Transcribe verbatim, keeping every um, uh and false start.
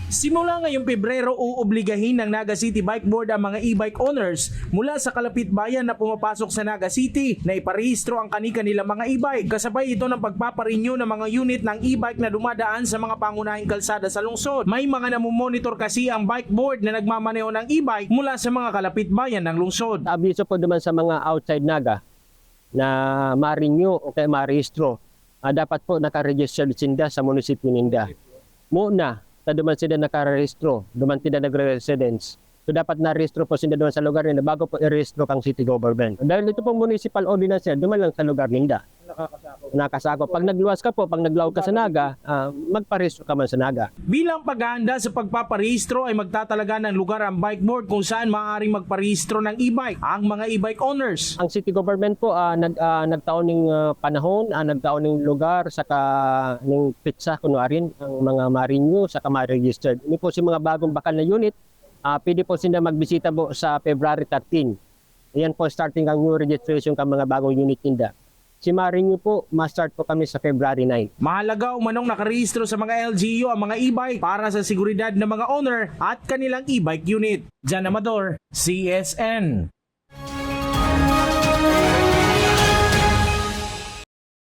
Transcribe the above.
Simula ngayong Pebrero, uobligahin ng Naga City Bike Board ang mga e-bike owners mula sa kalapit bayan na pumapasok sa Naga City na iparehistro ang kani-kanilang mga e-bike. Kasabay ito ng pagpaparenew ng mga unit ng e-bike na dumadaan sa mga pangunahing kalsada sa lungsod. May mga namomonitor kasi ang bike board na nagmamaneho ng e-bike mula sa mga kalapit bayan ng lungsod. Abiso po naman sa mga outside Naga na ma-renew o kaya marehistro, ah, dapat po naka-registered sinda sa munisipyo ninda. Muna, ta duman sinda nakarehistro, duman sinda nagre-residence. So, dapat narehistro po sinda duman sa lugar ninda bago po irehistro kang city government. Dahil ito pong municipal ordinance yan, duman lang sa lugar ninda. Nakakasakop. Pag nagluwas ka po, pag naglaog ka sa Naga, ah, magparehistro ka man sa Naga. Bilang paghahanda sa pagpaparehistro ay magtatalaga ng lugar ang bike board kung saan maaaring magparehistro ng e-bike ang mga e-bike owners. Ang city government po, ah, nag-, ah, nagtao ning, ah, panahon, ah, nagtao ning lugar, saka ning petsa, kunwarin, ang mga ma-renew, saka ma-registered. Ini po si mga bagong bakal na unit, ah, pwede po sinda magbisita po sa February thirteen. Ayan po, starting ang new registration kan mga bagong unit ninda. Si ma-renew po, ma-start po kami sa February nine. Mahalaga umanong nakarehistro sa mga L G U ang mga e-bike para sa seguridad ng mga owner at kanilang e-bike unit. Jan Amador, C S N.